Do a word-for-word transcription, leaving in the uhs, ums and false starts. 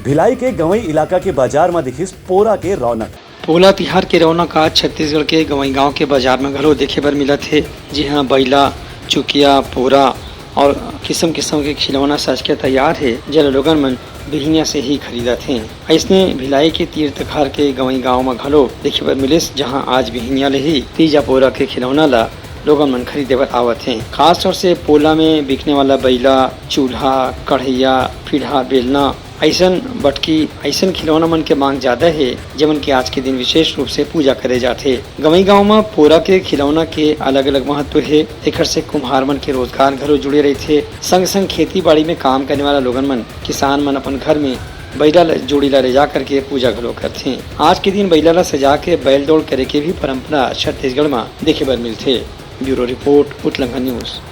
भिलाई के गंवई इलाका के बाजार म दिखिस पोरा के रौनक। पोला तिहार के रौनक आज छत्तीसगढ़ के गंवई गांव के बाजार म घलो देखे बर मिलत हे, जिहां बइला, चुकिया, पोरा और किसम किसम के खिलौना सज के तैयार हे, जेला लोगन मन बिहनिया से ही खरीदत हें। अइसने भिलाई के तीर तखार के गंवई गांव म घलो देखे बर मिलिस, जहां आज बिहनिया ले ही तीजा पोरा के खिलौना ला लोगन मन खरीदे बर आवत हें। खासतौर से पोला में बिकने वाला बइला, चूल्हा, कढ़ैया, पीढ़ा, बेलना, अइसन बटकी, अइसन खिलौना मन के मांग ज्यादा हे, जेमन के आज के दिन विशेष रूप से पूजा करे जाथे। गंवई गांव म पोरा के खिलौना के अलग-अलग महत्व हे। एखर से कुम्हार मन के रोजगार घलो जुड़े रहिथे। संग-संग खेती बाड़ी में काम करने वाला लोगन मन, किसान मन अपन घर में बइला ल, जोड़ी ला ले जा करके पूजा घलो करथे। आज के दिन बइला ला सजा के बैल दौड़ करे के भी परंपरा छत्तीसगढ़ म देखे बर मिलथे। ब्यूरो रिपोर्ट, उतलंघा न्यूज।